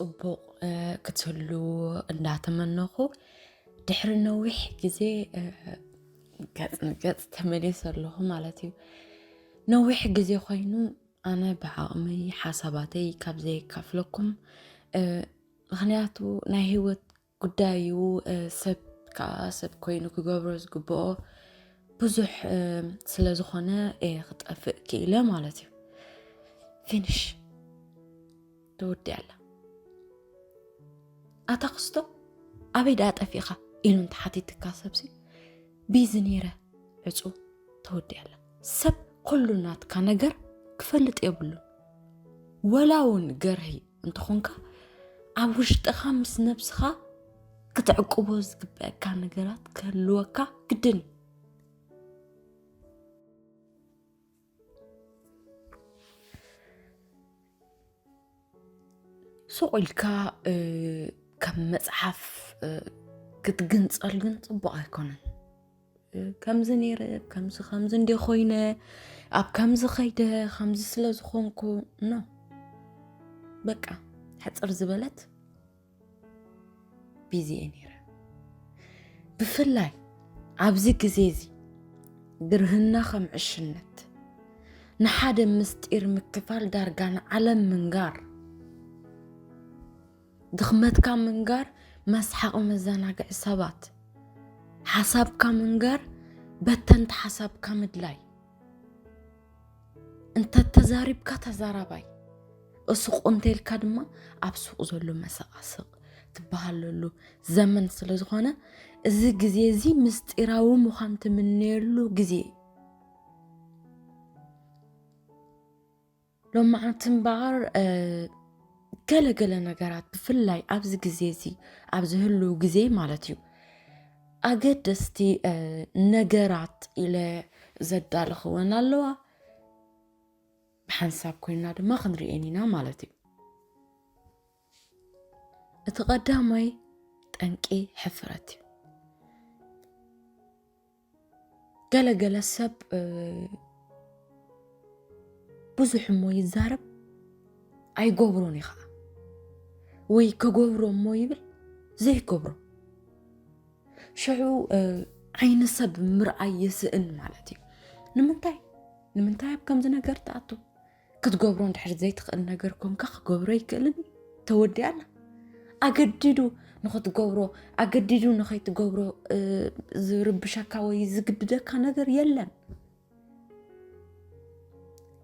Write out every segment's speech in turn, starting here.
ጽቡቕ ክትህሉ እንዳተመነኹ፣ ድሕሪ ነዊሕ ግዜ ገጽ ንገጽ ተመሊሰ ኣለኹ ማለት እዩ። ነዊሕ ግዜ ኮይኑ ኣነ ብዓቕመይ ሓሳባተይ ካብ ዘየካፍለኩም፣ ምኽንያቱ ናይ ህይወት ጉዳይ እዩ። ሰብ ከዓ ሰብ ኮይኑ ክገብሮ ዝግብኦ ብዙሕ ስለ ዝኾነ እየ ክጠፍእ ክኢለ ማለት እዩ። ፊኒሽ፣ ተወዲኣላ። ኣታ ክስቶ፣ ኣበይ ደኣ ጠፊእኻ ኢሉ እንተሓቲትካ ሰብሲ፣ ቢዚ ነይረ፣ ዕጹ፣ ተወዲኣላ። ሰብ ኩሉ ናትካ ነገር ክፈልጥ የብሉን። ወላ እውን ገርሂ እንተኾንካ፣ ኣብ ውሽጥኻ ምስ ነብስኻ ክትዕቅቦ ዝግበአካ ነገራት ክህልወካ ግድን እዩ። ሱቕ ኢልካ ከም መጽሓፍ ክትግንጸል ግን ጽቡቕ ኣይኮነን። ከምዚ ነይረ፣ ከምዚ ከምዚ እንደ ኮይነ፣ ኣብ ከምዚ ኸይደ፣ ከምዚ ስለ ዝኾንኩ፣ ኖ፣ በቃ፣ ሕጽር ዝበለት ቢዚ እየ ነይረ። ብፍላይ ኣብዚ ግዜ እዚ፣ ግርህና ከም ዕሽነት፣ ንሓደ ምስጢር ምክፋል ዳርጋ ንዓለም ምንጋር፣ ድኽመትካ ምንጋር፣ መስሓቕ መዘናግዒ ሰባት፣ ሓሳብካ ምንጋር፣ በተንቲ ሓሳብካ ምድላይ፣ እንተተዛሪብካ ተዛራባይ፣ እሱቕ እንተልካ ድማ ኣብ ሱቕ ዘሎ መሰቓስቕ ትበሃለሉ ዘመን ስለ ዝኾነ፣ እዚ ግዜ እዚ ምስጢራዊ ምዃን ትምነየሉ ግዜ እዩ። ሎማዓንቲ እምበኣር ገለ ገለ ነገራት፣ ብፍላይ ኣብዚ ግዜ እዚ፣ ኣብዚ ህልው ግዜ ማለት እዩ፣ ኣገደስቲ ነገራት ኢለ ዘዳለኽወን ኣለዋ። ብሓንሳብ ኮይና ድማ ክንርእየን ኢና ማለት እዩ። እቲ ቀዳማይ ጠንቂ ሕፍረት እዩ። ገለ ገለ ሰብ ብዙሕ እሞ ይዛረብ፣ ኣይገብሮን እዩ ኸዓ። ወይ ከገብሮ እሞ ይብል፣ ዘይገብሮ። ሽዑ ዓይኒ ሰብ ምርኣይ ይስእን ማለት እዩ። ንምንታይ? ንምንታይ ኣብ ከምዚ ነገር ትኣቱ? ክትገብሮ እንድሕር ዘይትኽእል ነገር ኮንካ ክገብሮ ኣይክእልን እዩ። ተወዲኣላ። ኣገዲዱ ንኽትገብሮ፣ ኣገዲዱ ንኸይትገብሮ ዝርብሸካ ወይ ዝግድደካ ነገር የለን።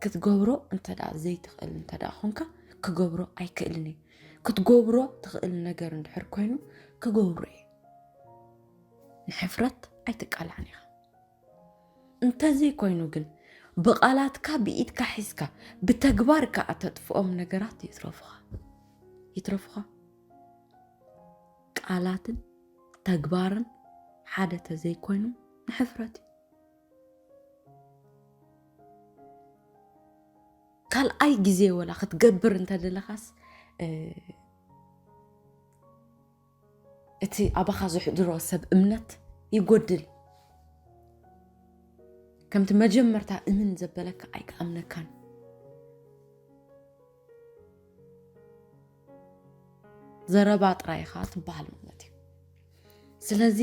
ክትገብሮ እንተ ደኣ ዘይትኽእል እንተ ደኣ ኾንካ፣ ክገብሮ ኣይክእልን እዩ። ክትገብሮ ትኽእል ነገር እንድሕር ኮይኑ፣ ክገብሮ እዩ። ንሕፍረት ኣይትቃላዕን ኢኻ። እንተዘይኮይኑ ግን፣ ብቓላትካ ብኢድካ ሒዝካ፣ ብተግባር ከኣ ተጥፍኦም ነገራት ይትረፉኻ። ይትረፉኻ። ቃላትን ተግባርን ሓደ ተዘይኮይኑ፣ ንሕፍረት እዩ። ካልኣይ ግዜ ወላ ክትገብር እንተደለኻስ፣ እቲ ኣባኻ ዘሕድሮ ሰብ እምነት ይጎድል። ከምቲ መጀመርታ እምን ዘበለካ ኣይክኣምነካን። ዘረባ ጥራይ ኢኻ ትበሃል ማለት እዩ። ስለዚ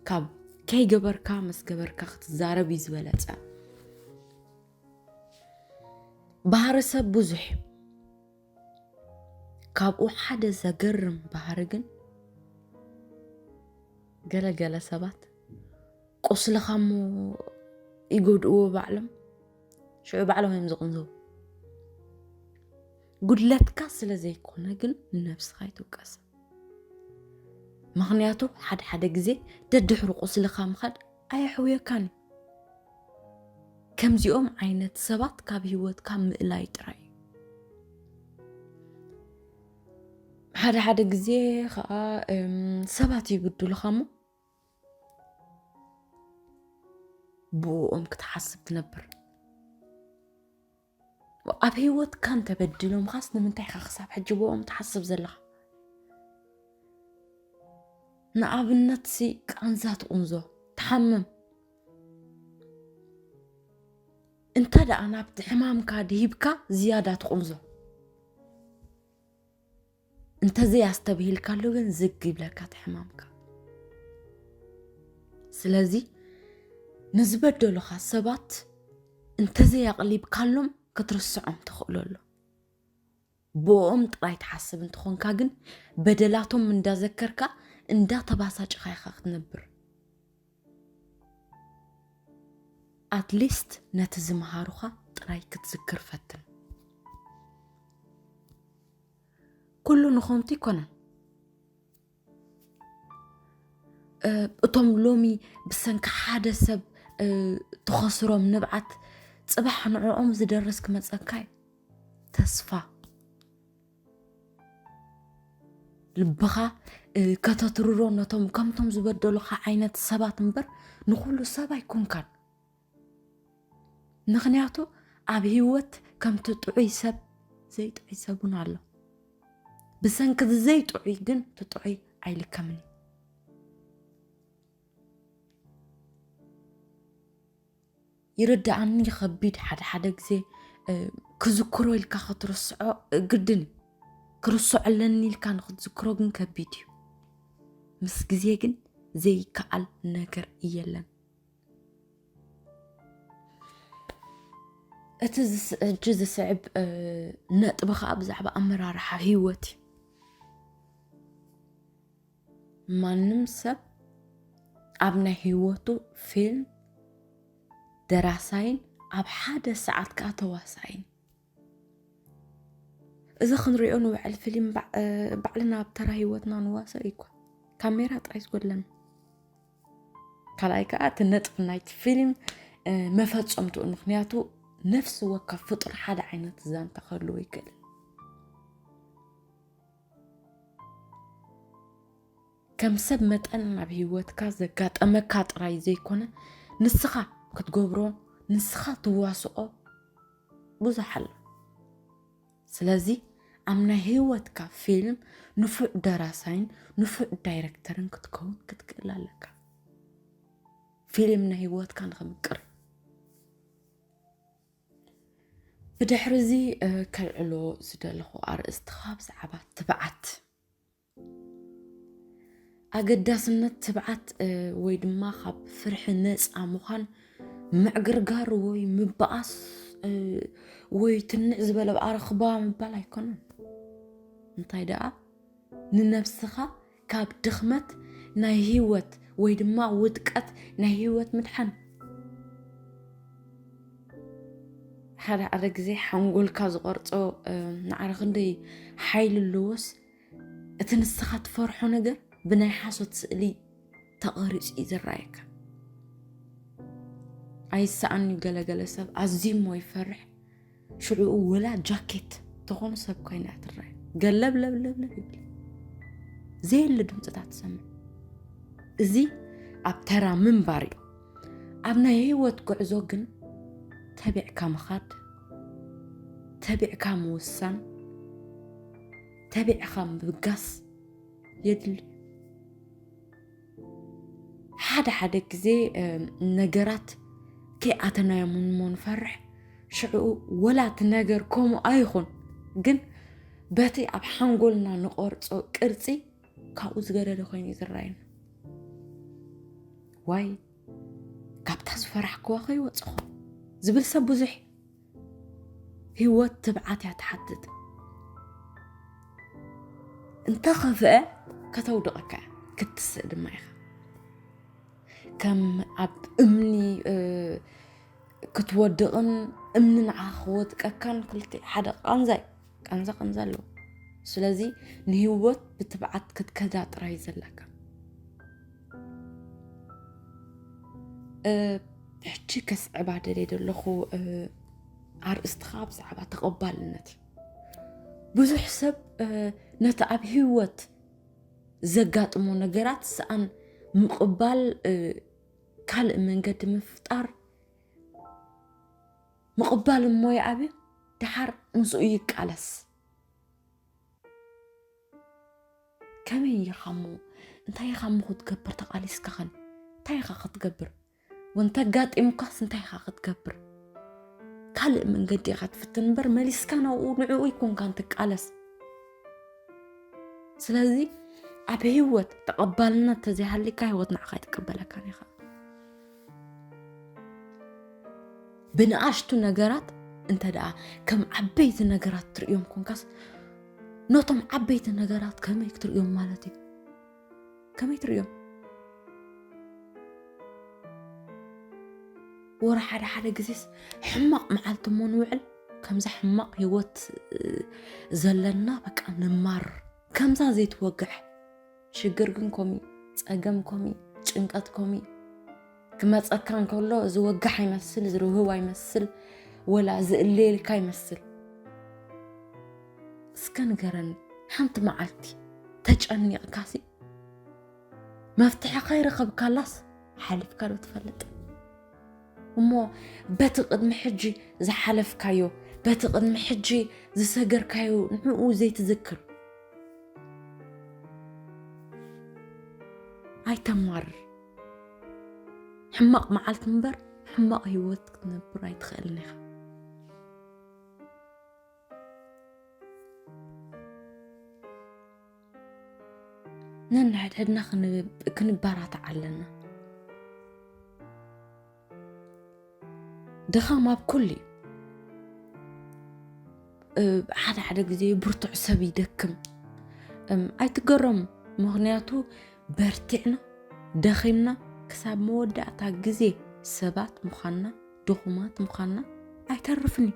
ካብ ከይገበርካ ምስ ገበርካ ክትዛረብ እዩ ዝበለጸ። ባህሪ ሰብ ብዙሕ እዩ። ካብኡ ሓደ ዘገርም ባህሪ ግን፣ ገለ ገለ ሰባት ቁስልኻ እሞ ይጎድእዎ ባዕሎም፣ ሽዑ ባዕሎም እዮም ዝቕንዘው። ጉድለትካ ስለ ዘይኮነ ግን ንነብስኻ ኣይትውቀስ። ምኽንያቱ ሓደ ሓደ ግዜ ደድሕሪ ቁስልኻ ምኻድ ኣየሕውየካን እዩ። ከምዚኦም ዓይነት ሰባት ካብ ህይወትካ ምእላይ ጥራይ እዩ። ሓደ ሓደ ግዜ ኸዓ ሰባት ይብድሉኻ እሞ ብእኦም ክትሓስብ ትነብር። ኣብ ህይወትካ እንተበዲሎምኻስ ንምንታይ ኢኻ ክሳብ ሕጂ ብኦም ትሓስብ ዘለኻ? ንኣብነትሲ ቃንዛ ትቑንዞ፣ ትሓምም። እንተ ደኣ ናብቲ ሕማምካ ድሂብካ ዝያዳ ትቑንዞ። እንተዘይ ኣስተብሂልካሉ ግን ዝግ ይብለካ እቲ ሕማምካ። ስለዚ ንዝበደሉኻ ሰባት እንተዘይ ኣቕሊብካሎም ክትርስዖም ትኽእሎ ኣሎ። ብኦም ጥራይ ትሓስብ እንተኾንካ ግን በደላቶም እንዳዘከርካ እንዳተባሳጭኻ ኢኻ ክትነብር። ኣትሊስት ነቲ ዝመሃሩኻ ጥራይ ክትዝክር ፈትን። ኩሉ ንኾንቱ ይኮነን። እቶም ሎሚ ብሰንኪ ሓደ ሰብ ትኸስሮም ንብዓት፣ ጽባሕ ንዕኦም ዝደርስ ክመጸካ እዩ። ተስፋ ልብኻ ከተትርሮ ነቶም ከምቶም ዝበደሉኻ ዓይነት ሰባት እምበር ንኹሉ ሰብ ኣይኮንካን። ምኽንያቱ ኣብ ህይወት ከምቲ ጥዑይ ሰብ ዘይጥዑይ ሰብ እውን ኣሎ። ብሰንኪ ዘይጥዑይ ግን ትጥዑይ ኣይልከምን እዩ። ይርድኣኒ ከቢድ ሓደ ሓደ ግዜ ክዝክሮ ኢልካ ክትርስዖ ግድን እዩ። ክርስዖ ኣለኒ ኢልካ ንክትዝክሮ ግን ከቢድ እዩ። ምስ ግዜ ግን ዘይከኣል ነገር የለን። እቲ ሕጂ ዝስዕብ ነጥቢ ከዓ ብዛዕባ ኣመራርሓ ህይወት እዩ። ማንም ሰብ ኣብ ናይ ህይወቱ ፊልም ደራሳይን ኣብ ሓደ ሰዓት ከዓ ተዋሳይን። እዚ ክንሪኦ ንውዕል ፊልም ባዕልና ኣብ ተራ ህይወትና ንዋሰ እኳ ካሜራ ጥራይ ዝጎድለና። ካልኣይ ከዓ እቲ ነጥቢ ናይቲ ፊልም መፈፀምትኡ፣ ምክንያቱ ነፍሲ ወከፍ ፍጡር ሓደ ዓይነት ዛንታ ክህልዎ ይክእል። ከም ሰብ መጠን ናብ ህይወትካ ዘጋጠመካ ጥራይ ዘይኮነ ንስኻ ክትገብሮ ንስኻ ትዋስኦ ብዙሕ ኣሎ። ስለዚ ኣብ ናይ ህይወትካ ፊልም ንፉዕ ደራሳይን ንፉዕ ዳይረክተርን ክትከውን ክትክእል ኣለካ። ፊልም ናይ ህይወትካ ንኽምቅር። ብድሕሪ እዚ ከልዕሎ ዝደለኹ ኣርእስቲ ካብ ብዛዕባ ትብዓት፣ ኣገዳስነት ትብዓት ወይ ድማ ካብ ፍርሒ ነፃ ምዃን፣ ምዕግርጋር ወይ ምበኣስ ወይ ትንዕ ዝበለ ብኣረኽባ ምባል ኣይኮነን። እንታይ ደኣ ንነብስኻ ካብ ድኽመት ናይ ህይወት ወይ ድማ ውድቀት ናይ ህይወት ምድሓን። ሓደ ሓደ ግዜ ሓንጎልካ ዝቆርጾ ናዕረ ክንደይ ሓይሊ ኣለዎስ እቲ ንስኻ ትፈርሖ ነገር ብናይ ሓሶት ስእሊ ተቐሪጹ እዩ ዝረኣየካ። ኣይሰኣን እዩ ገለገለ ሰብ ኣዝዩ እሞ ይፈርሕ። ሽዑኡ ወላ ጃኬት ተኾኑ ሰብ ኮይና እያ ትረኣይ። ገለብ ለብ ለብ ለብ ይብል። ዘየለ ድምፅታት ትሰምዕ። እዚ ኣብ ተራ ምንባር እዩ። ኣብ ናይ ህይወት ጉዕዞ ግን ተቢዕካ ምኻድ፣ ተቢዕካ ምውሳን፣ ተቢዕካ ምብጋስ የድሊ። ሓደ ሓደ ግዜ ነገራት ከይኣተናዮም እሞ ንፈርሕ። ሽዑ ወላ እቲ ነገር ከምኡ ኣይኹን፣ ግን በቲ ኣብ ሓንጎልና ንቆርጾ ቅርጺ ካብኡ ዝገደደ ኮይኑ እዩ ዝረኣየና። ዋይ፣ ካብታ ዝፈራሕክዋ ከይወጽኹ ዝብል ሰብ ብዙሕ። ህይወት ትብዓት እያ ትሓትት። እንተኸፍአ ከተውድቐካ እያ፣ ክትስእ ድማ ኢኻ። ከም ኣብ እምኒ ክትወድቕን እምኒ ንዓ ክወድቀካን ክልተ ሓደ ቃንዛ እዩ። ቃንዛ ቃንዛ ኣለዎ። ስለዚ ንህይወት ብትብዓት ክትከዳ ጥራይ ዘለካ። ሕጂ ከስዕባ ደልየ ዘለኹ ኣርእስቲ ከዓ ብዛዕባ ተቐባልነት እዩ። ብዙሕ ሰብ ነቲ ኣብ ህይወት ዘጋጥሞ ነገራት ሰኣን ምቕባል፣ ካልእ መንገዲ ምፍጣር፣ ምቕባል እሞ ይኣብዮ፣ ደሓር ምስኡ ይቃለስ። ከመይ ኢኻ እሞ፣ እንታይ ኢኻ እሞ ክትገብር ተቓሊስካ ኸን? እንታይ ኢኻ ክትገብር? ወንተ ኣጋጢሙካስ እንታይ ኢኻ ክትገብር? ካልእ መንገዲ ኢኻ ትፍትን እምበር መሊስካ ናብኡ ንዕኡ ኣይኮንካን ትቃለስ። ስለዚ ኣብ ህይወት ተቐባልነት ተዘይሃልካ ህይወት ንዓኻ ኣይትቀበለካን ኢኻ። ብንኣሽቱ ነገራት እንተ ደኣ ከም ዓበይቲ ነገራት ትርእዮም ኮንካስ፣ ነቶም ዓበይቲ ነገራት ከመይ ክትርእዮም ማለት እዩ? ከመይ ትርእዮም? ወረ ሓደ ሓደ ግዜስ ሕማቕ መዓልቲ እሞ ንውዕል፣ ከምዛ ሕማቕ ህይወት ዘለና በቃ ንማር። ከምዛ ዘይትወግሕ ሽግር ግን ኮሚ፣ ጸገም ኮሚ፣ ጭንቀት ኮሚ ክመጸካ እንከሎ ዝወግሕ ኣይመስል፣ ዝርህው ኣይመስል፣ ወላ ዝእለየልካ ኣይመስል። እስከ ንገረኒ፣ ሓንቲ መዓልቲ ተጨኒቕካሲ መፍትሒ ከይረኸብካላስ ሓሊፍካ ዶ ትፈልጥ? እሞ በቲ ቅድሚ ሕጂ ዝሓለፍካዮ፣ በቲ ቅድሚ ሕጂ ዝሰገርካዮ ንዕኡ ዘይትዝክር? ኣይተማርር። ሕማቕ መዓልቲ እምበር ሕማቕ ህይወት ክትነብር ኣይትኽእልን ኢኻ። ነንሕድሕድና ክንብ-፣ ክንበራታዕ ኣለና። ድኻም ኣብ ኩሉ እዩ። እ፣ ሓደ ሓደ ግዜ ብርቱዕ ሰብ ይደክም። እም፣ ኣይትገረሙ፣ ምኽንያቱ በርቲዕና ደኺምና ክሳብ መወዳእታ ግዜ ሰባት ምዃንና፣ ድኹማት ምዃንና ኣይተርፍን እዩ።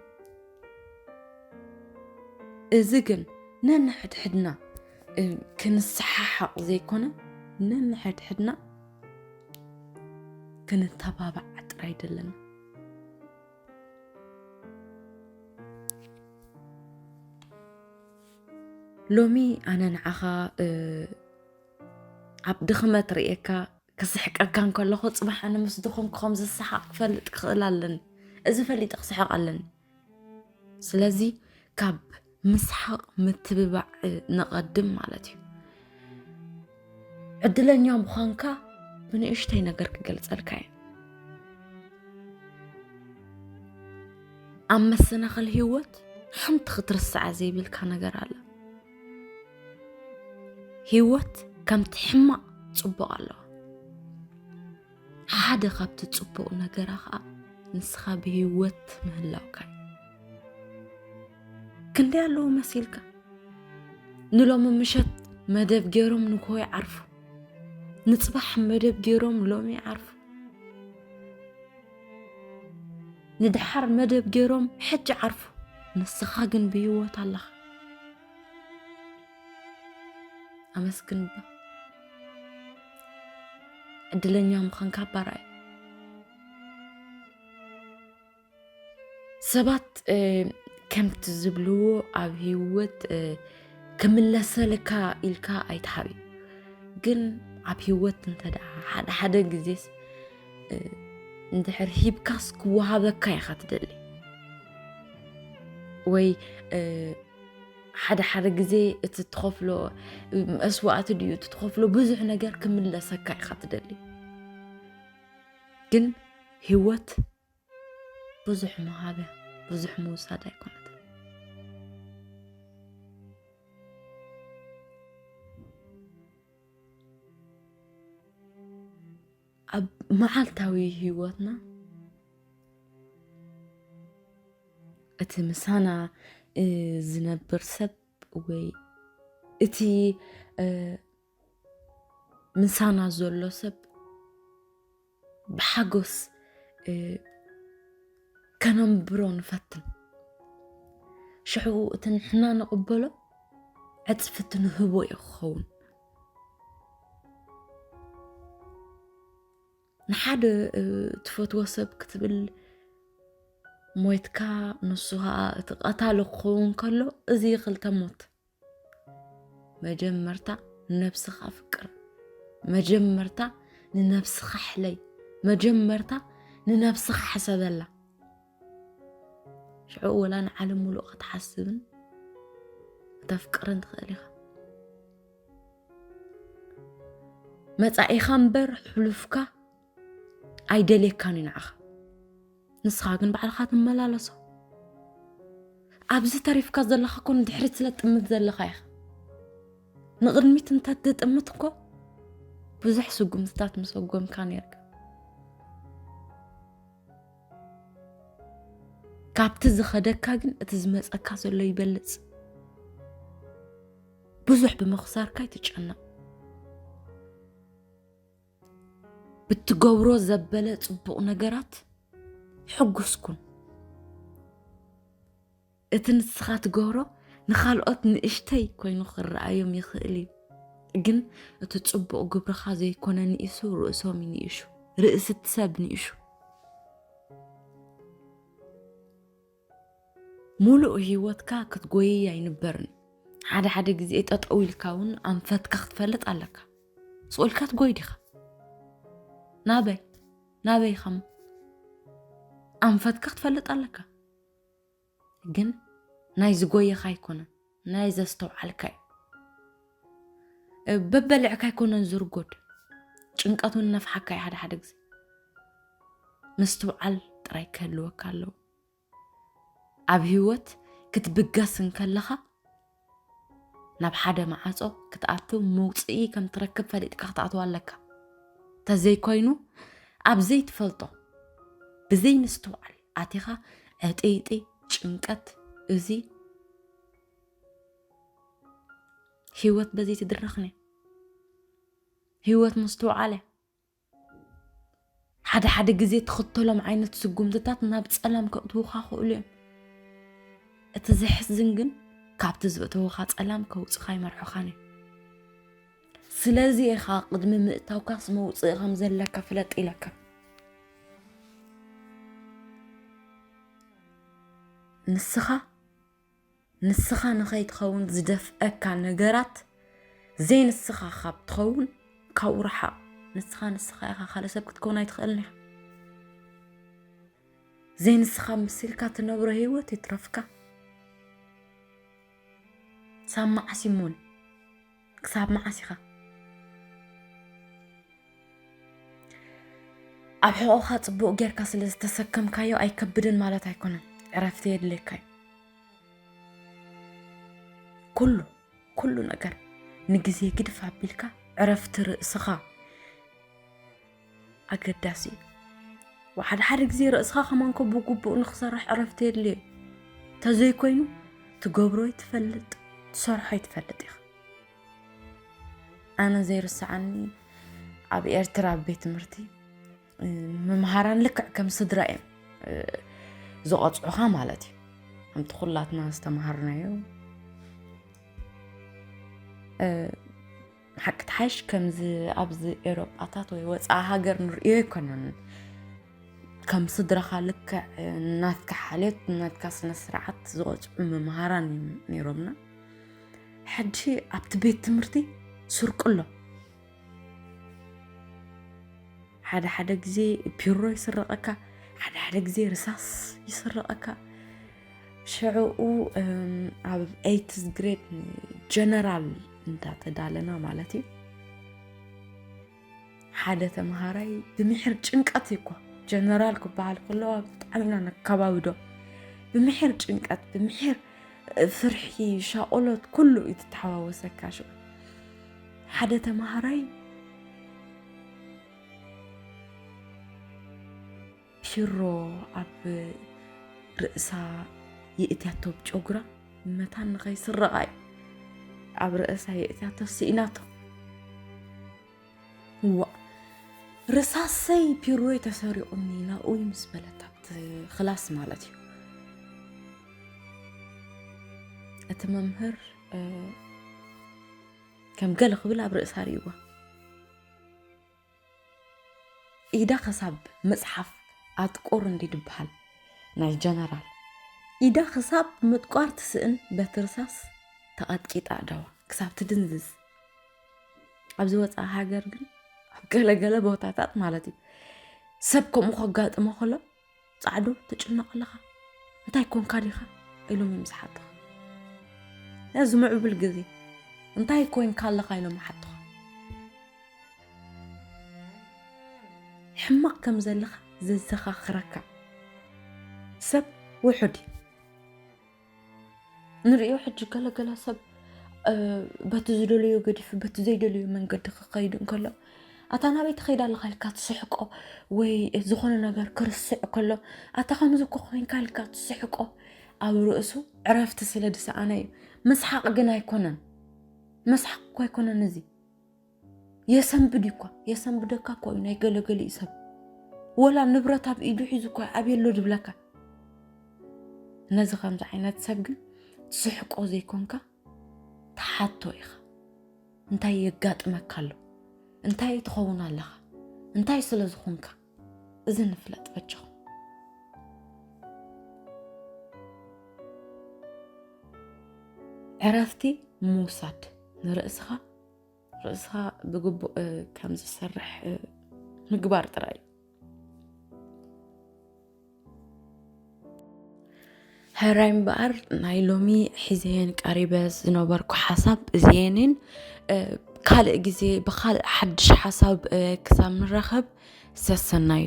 እዚ ግን ነንሕድሕድና፣ እ፣ ክንሰሓሓቕ ዘይኮነ፣ ነንሕድሕድና ክንተባባዕ ጥራይ ደለና። ሎሚ ኣነ ንዓኻ፣ እ፣ ኣብ ድኽመት ርእየካ ክስሕቀካ እንከለኹ፣ ጽባሕ ኣነ ምስ ድኾምኩ ከም ዝሰሓቕ ክፈልጥ ክኽእል ኣለኒ። እዚ ፈሊጠ ክስሕቕ ኣለኒ። ስለዚ ካብ ምስሓቕ ምትብባዕ፣ እ፣ ንቐድም ማለት እዩ። ዕድለኛ ምዃንካ ብንእሽተይ ነገር ክገልጸልካ እየ። ኣብ መሰናኽል ህይወት ሓንቲ ክትርስዓ ዘይብልካ ነገር ኣላ። ህይወት ከምቲ ሕማቕ ጽቡቕ ኣለዋ። ሓደ ካብቲ ጽቡቕ ነገራ ኸኣ ንስኻ ብህይወት ምህላውካ እዩ። ክንደይ ኣለዉ መሲልካ? ንሎሚ ምሸት መደብ ገይሮም ንግሆ ይዓርፉ። ንጽባሕ መደብ ገይሮም ሎሚ ይዓርፉ። ንደሓር መደብ ገይሮም ሕጂ ዓርፉ። ንስኻ ግን ብህይወት ኣለኻ። ኣመስግን እባ። ዕድለኛ ምዃንካ እባ ርኣይ። ሰባት፣ እ፣ ከምቲ ዝብልዎ ኣብ ህይወት፣ እ፣ ክምለሰልካ ኢልካ ኣይትሃብ እዩ። ግን ኣብ ህይወት እንተ ደኣ ሓደ ሓደ ግዜስ፣ እ፣ እንድሕር ሂብካስ ክወሃበካ ኢኻ ትደሊ። ወይ፣ እ፣ ሓደ ሓደ ግዜ እቲ ትኸፍሎ፣ እ፣ መስዋእቲ ድዩ እቲ ትኸፍሎ፣ ብዙሕ ነገር ክምለሰካ ኢኻ ትደሊ። ግን ህይወት ብዙሕ ምሃብ እያ፣ ብዙሕ ምውሳድ ኣይኮነትን። ኣብ መዓልታዊ ህይወትና እቲ ምሳና፣ እ፣ ዝነብር ሰብ ወይ እቲ፣ እ፣ ምሳና ዘሎ ሰብ ብሓጎስ፣ እ፣ ከነንብሮ ንፈትን። ሽዑ እቲ ንሕና ንቕበሎ ዕጽፍቲ ንህቦ እዩ ክኸውን። ንሓደ፣ እ፣ ትፈትዎ ሰብ ክትብል ሞይትካ፣ ንሱ ኸኣ እቲ ቀታሊ ክኸውን ከሎ፣ እዚ ክልተ ሞት። መጀመርታ ንነብስኻ ኣፍቅር። መጀመርታ ንነብስኻ ሕለይ። መጀመርታ ንነብስኻ ሕሰበላ። ሽዑ ወላ ንዓለም ሙሉእ ክትሓስብን ከተፍቅርን ትኽእል ኢኻ። መጻኢኻ እምበር ሕሉፍካ ኣይደልየካን እዩ ንዓኻ። ንስኻ ግን ባዕልኻ ትመላለሶ። ኣብዚ ተሪፍካ ዘለኻ እኮ ንድሕሪት ስለ ትጥምት ዘለኻ ኢኻ። ንቕድሚት እንተትጥምት እኮ ብዙሕ ስጉምትታት ምሰጎምካ ነርካ። ካብቲ ዝኸደካ ግን እቲ ዝመጸካ ዘሎ ይበልጽ። ብዙሕ ብምኽሳርካ ኣይትጨነቕ። ብትገብሮ ዘበለ ጽቡቕ ነገራት ሕጉስ ኩን። እቲ ንስኻ ትገብሮ ንኻልኦት ንእሽተይ ኮይኑ ክረኣዮም ይኽእል እዩ፣ ግን እቲ ጽቡቕ ግብርኻ ዘይኮነ ንኢሱ ርእሶም ይንእሹ፣ ርእሲ እቲ ሰብ ንእሹ። ሙሉእ ህይወትካ ክትጎይይ ኣይንበርን። ሓደ ሓደ ግዜ ጠጠው ኢልካ እውን ኣንፈትካ ክትፈልጥ ኣለካ። ስቕ ኢልካ ትጎይ ዲኻ? ናበይ? ናበይ ኸም ኣንፈትካ ክትፈልጥ ኣለካ። ግን ናይ ዝጎየኻ ኣይኮነን፣ ናይ ዘስተውዓልካ እዩ። እ፣ በበልዕካ ኣይኮነን ዝርጎድ። ጭንቀት እውን ነፍሓካ እዩ ሓደ ሓደ ግዜ። ምስትውዓል ጥራይ ክህልወካ ኣለዎ። ኣብ ህይወት ክትብገስ እንከለኻ ናብ ሓደ መዓጾ ክትኣትው መውጽኢ ከም ትረክብ ፈሊጥካ ክትኣትው ኣለካ። ተዘይኮይኑ ኣብ ዘይትፈልጦ ብዘይ ምስትውዓል ኣቲኻ ዕጥይጥይ ጭንቀት እዚ ህይወት በዚ ትድረኽን እያ። ህይወት ምስትውዓል እያ። ሓደ ሓደ ግዜ ትኽተሎም ዓይነት ስጉምትታት ናብ ጸላም ከእትዉኻ ክእሉ እዮም። እቲ ዘሕዝን ግን ካብቲ ዘእተዉኻ ጸላም ከውጽኻ ይመርሑኻን እዮም። ስለዚ ኢኻ ቅድሚ ምእታውካስ መውጽኢ ከም ዘለካ ፍለጥ ኢለካ። ንስኻ ንስኻ ንኸይትኸውን ዝደፍአካ ነገራት ዘይንስኻ ካብ ትኸውን ካብኡ ርሓቕ። ንስኻ ንስኻ ኢኻ፣ ካልእ ሰብ ክትከውን ኣይትኽእልን ኢኻ። ዘይንስኻ መሲልካ ትነብሮ ህይወት ይትረፍካ። ሳብ መዓስ ይሞን? ክሳብ መዓስ ኢኻ? ኣብ ሕቖኻ ጽቡቕ ጌርካ ስለ ዝተሰከምካዮ ኣይከብድን ማለት ኣይኮነን። ዕረፍቲ የድልየካ እዩ። ኩሉ፣ ኩሉ ነገር ንግዜ ግድፍ ኣቢልካ ዕረፍቲ ርእስኻ ኣገዳሲ እዩ። ወሓደ ሓደ ግዜ ርእስኻ ከማንኮ ብግቡእ ንኽሰርሕ ዕረፍቲ የድልዮ እዩ። ተዘይኮይኑ ትገብሮ ይትፈልጥ፣ ትሰርሖ ይትፈልጥ ኢኻ። ኣነ ዘይርስዓኒ ኣብ ኤርትራ ኣብ ቤት ትምህርቲ፣ እ፣ መምሃራን ልክዕ ከም ስድራ እዮም፣ እ፣ ዝቐጽዑኻ ማለት እዩ። ከምቲ ኩላትና ዝተምሃርናዮ፣ እ፣ ሓቂ ትሓይሽ ከምዚ ኣብዚ ኤውሮጳታት ወይ ወጻኢ ሃገር ንርእዮ ኣይኮነን። ከም ስድራኻ ልክዕ ናትካ ሓልዮት፣ ናትካ ስነ ስርዓት ዝቐጽዑ መምሃራን እዮም ነይሮምና። ሕጂ ኣብቲ ቤት ትምህርቲ ስርቂ ኣሎ። ሓደ ሓደ ግዜ ፒሮ ይስረቐካ፣ ሓደ ሓደ ግዜ ርሳስ ይስረቐካ። ሽዕኡ፣ እም፣ ኣብ ኤይትዝ ግሬድ ጀነራል እንዳ ተዳለና ማለት እዩ። ሓደ ተምሃራይ ብምሒር ጭንቀት እዩ እኮ፣ ጀነራል ክበሃል ከሎ ብጣዕሚ ኢና ነከባብዶ። ብምሒር ጭንቀት፣ ብምሒር ፍርሒ፣ ሻቆሎት፣ ኩሉ እዩ ትተሓዋወሰካ። ሽዑ ሓደ ተምሃራይ ፒሮ ኣብ ርእሳ የእትያቶ፣ ብጨጉራ መታን ንኸይስረቓ እዩ ኣብ ርእሳ የእትያቶ፣ ስኢናቶ። ዋ፣ ርሳሰይ ፒሮይ ተሰሪቑኒ ናብኡይ ምስ በለት ኣብቲ ክላስ ማለት እዩ። እቲ መምህር፣ እ፣ ከም ገለ ክብል ኣብ ርእሳ ርእይዋ። ኢዳ ክሳብ ምጽሓፍ ኣጥቁር እንዲ ድበሃል ናይ ጀነራል። ኢዳ ክሳብ ምጥቋር ትስእን በቲ ርሳስ ተቐጥቂጣ ኣእዳዋ ክሳብ ትድንዝዝ። ኣብዚ ወጻኢ ሃገር ግን ኣብ ገለ ገለ ቦታታት ማለት እዩ ሰብ ከምኡ ከጋጥሞ ከሎ ጻዕዱ ትጭነቕ ኣለኻ፣ እንታይ ኮንካ ዲኻ ኢሎም እዮም ዝሓቱኻ። ነዚ ምዕቡል ግዜ እንታይ ኮንካ ኣለኻ ኢሎም ይሓቱኻ። ሕማቕ ከም ዘለኻ ዘዘኻኽረካ ሰብ ውሑድ እዩ። ንርእዮ ሕጂ ገለገለ ሰብ በቲ ዝደለዮ ገዲፉ በቲ ዘይደለዮ መንገዲ ክኸይድ እንከሎ፣ ኣታ ናበይ ትኸይድ ኣለኻ ኢልካ ትስሕቆ፣ ወይ ዝኾነ ነገር ክርስዕ ከሎ፣ ኣታ ከምዚ እኮ ኮይንካ ኢልካ ትስሕቆ፣ ኣብ ርእሱ ዕረፍቲ ስለ ዝሰኣነ እዩ። ምስሓቕ ግን ኣይኮነን። ምስሓቕ እኮ ኣይኮነን እዚ። የሰንብድ እኳ፣ የሰንብደካ እኮ እዩ ናይ ገለገሊኡ ሰብ። ወላ ንብረት ኣብ ኢዱ ሒዙ እኮ ኣብየሎ ድብለካ። ነዚ ከምዚ ዓይነት ሰብ ግን ትስሕቆ ዘይኮንካ ትሓቶ ኢኻ። እንታይ የጋጥመካ ኣሎ? እንታይ ትኸውን ኣለኻ? እንታይ ስለ ዝኾንካ? እዚ ንፍለጥ በጃኹም። ዕረፍቲ ምውሳድ ንርእስኻ፣ ርእስኻ ብግቡእ ከም ዝሰርሕ ምግባር ጥራይ እዩ። ሕራይ እምበኣር ናይ ሎሚ ሒዘየን ቀሪበ ዝነበርኩ ሓሳብ እዚየንን ካልእ ግዜ ብኻልእ ሓድሽ ሓሳብ ክሳብ ንራኸብ ሰሰናዩ።